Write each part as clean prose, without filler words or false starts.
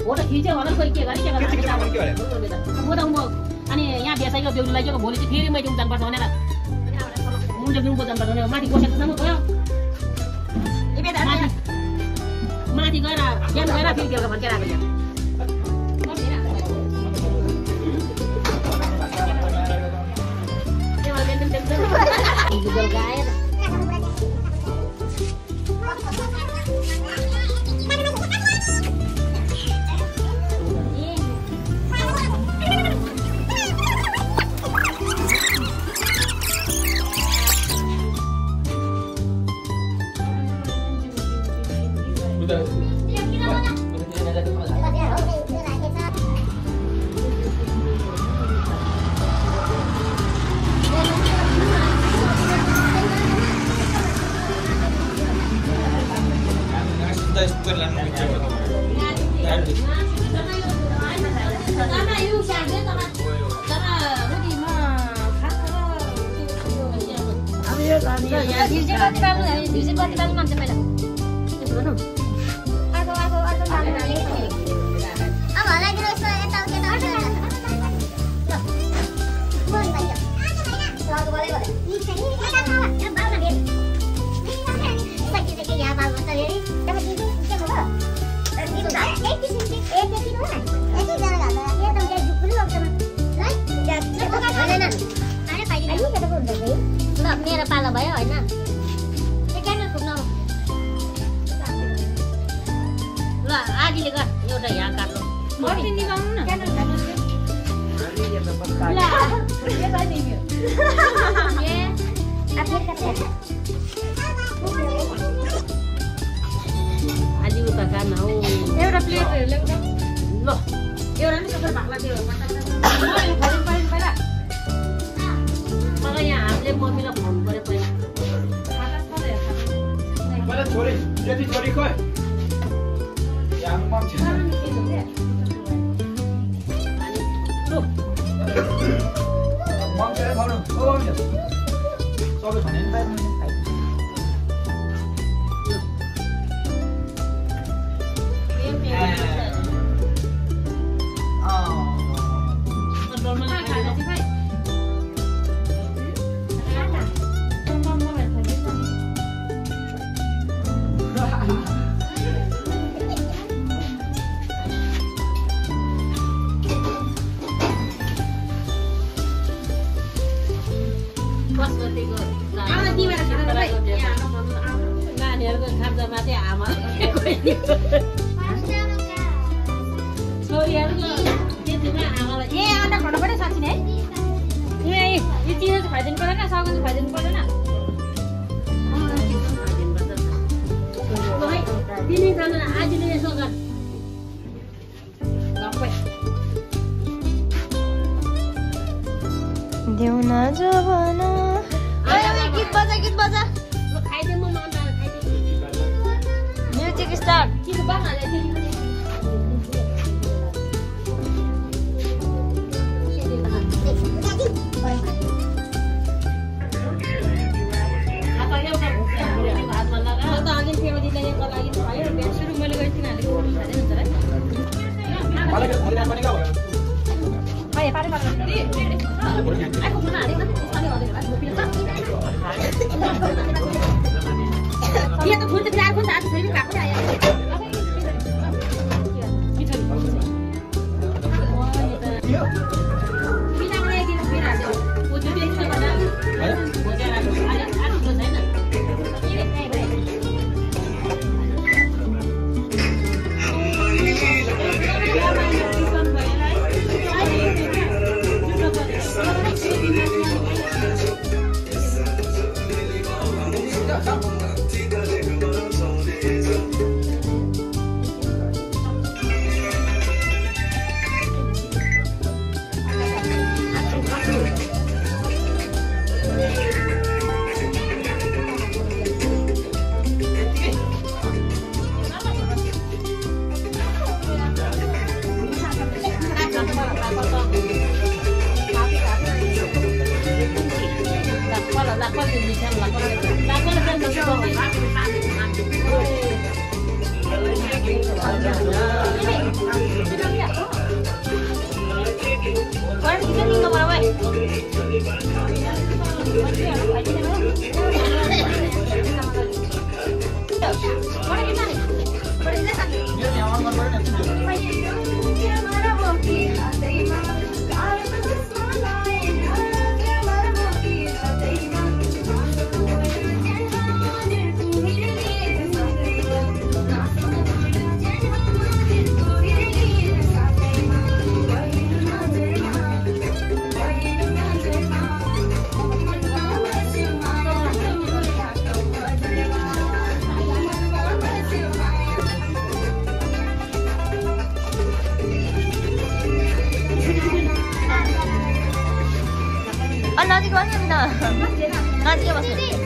Photo खिच्यो भने कोही के गरे म त अनि यहाँ बेसाइको बेहुली लाग्यो भोलि चाहिँ फेरि मैले जानुपर्छ भनेर मुन्टो बिउको जानुपर्छ भनेर माथि बसेकोसम्म गयो माथि गएर बिहान गएर फेरि बेलुका फर्केर आएको मेरो पालो भयो होइन ल आदिले गर एउटा यहाँ काट्नु आदि उता खाना हो एउटा प्लेट ल एउटा नि सबै भागला दियो मलाई यहाँ हामीले मम्मीलाई फोन गरे पहिला छोरी यति छोरी खोइ यहाँ मान्छे मान्छे भन्नु ओ मान्छे सबै भने नि बाहिर नानीहरूको खाजामा चाहिँ आमा छोरीहरूको त्यतिमा आमालाई ए अन्डा खानु पनि सक्छिन् है यो चिज खुवाइदिनु पर्दैन सगन खुवाइदिनु पर्दैन तिनैजना आजले यसो गर देऊ न जवाना गीत बजा खाइदिउँ म म्युजिक स्टार्ट चिज बाहाले Dia tuh pun tidak pun tak ada sini kakak saya. Bilang lagi bilang. Wujud dia itu pada. Ada dua sana. Ini baik. La नाच्के बस्नु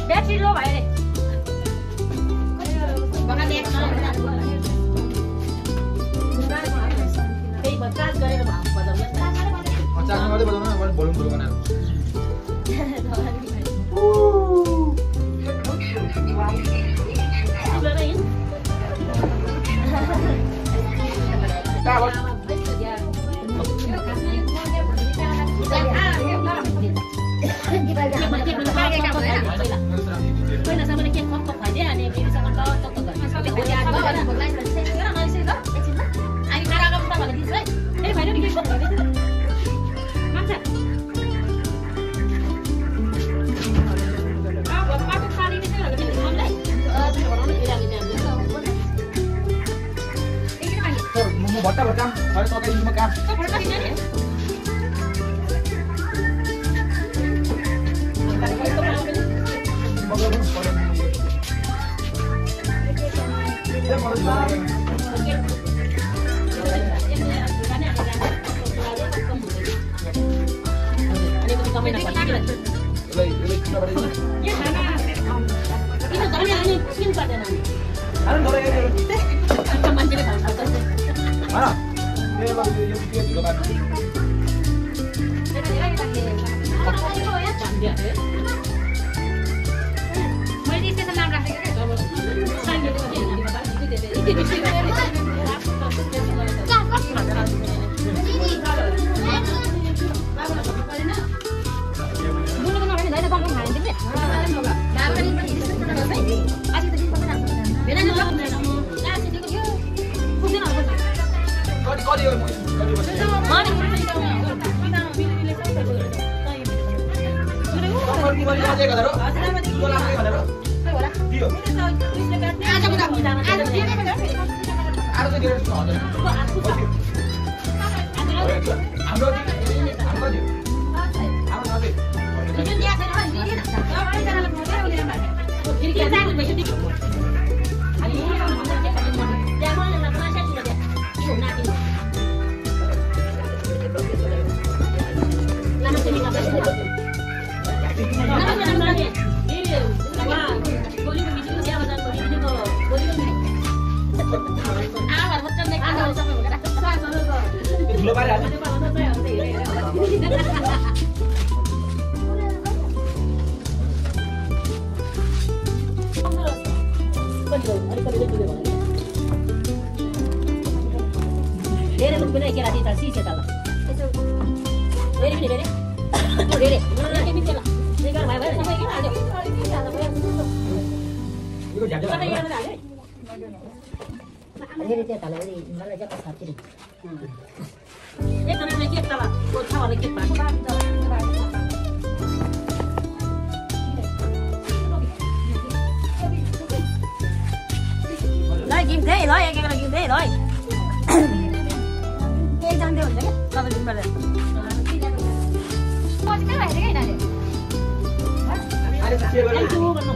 ब्याट्री लो भयो रे भट्टा भट्टा अरे तपाईँ इन्जिनमा काम अनि सिन पर्दैन अरे नले मान्छेले खान्छ हैन यो ढुलो पार्नु मैले स्टेसन नाम राखेको कति हो ढुलो पारे हाल्नु धेरै लोग पनि के राति त सिसे त ल धेरै पनि धेरै धेरै के मिन्छ ल निगर भाइ भाइ सबै के हाल्यो यो झ्याटे सबै यहाँ हाल्यो धेरै त्यो तल मलाई जता साथी एक तरिकाले के तल को छ होला के पाएको ल गिम दे ल एक एक गिम दे ल एक जान्दै हुन्छ के तपाईँ दिनबाट पछि के भइरहेको हैन अहिले के गर्नु थ्याङ्क यू भन्नु